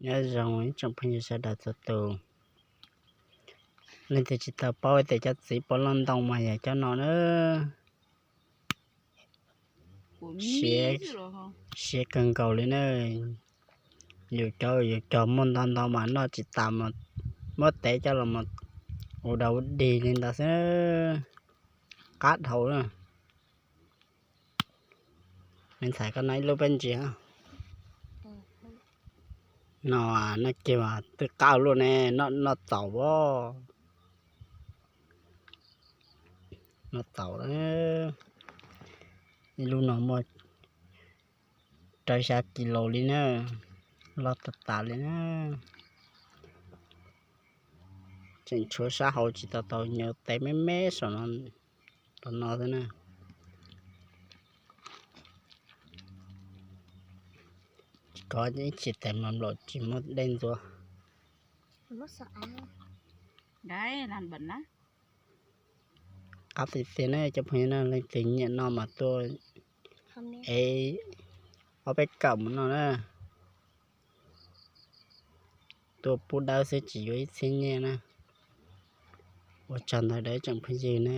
Nyob zoo ib tsoom phooj ywg sawv daws txhua tus. Leej twg tsis tau paub tias cov txiv pom loj ntoo mas yog cov no na. Siav kawg nkaus li na. Yus cov yus cog muaj ntau ntau mas noj tsis tas mas muab tev coj los mus ua dau ua dig li ntawd xwb. Qab dhau na. Me ntxhais koj noj ib lub peb ntsis. No, noj kiag mas twb qab luaj ne, noj txaus as. Noj txaus. Ib lub no muaj rau xya kis laus li na, loj tas tas li na. Tseem tshuav sab hauv tsis tau tau, nyuam tev me me saum no, rau no xwb na. Tsis kov ib txhis tes mas nplaum tsis muaj dej ntxuav. Qab tiag tiag na cov phooj ywg na, leej twg nyiam noj mas tuaj ev ob peb kawm mus noj na. Tuaj pub dawb xwb tsis yuav ib txhiab nyiaj na. Ua tsaug ntau rau ib tsoom phooj ywg na,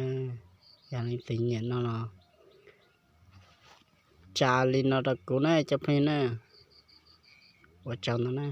yog leej twg nyiam noj los tsa li no rau kuv na cov phooj ywg na. Ua tsaug ntau na.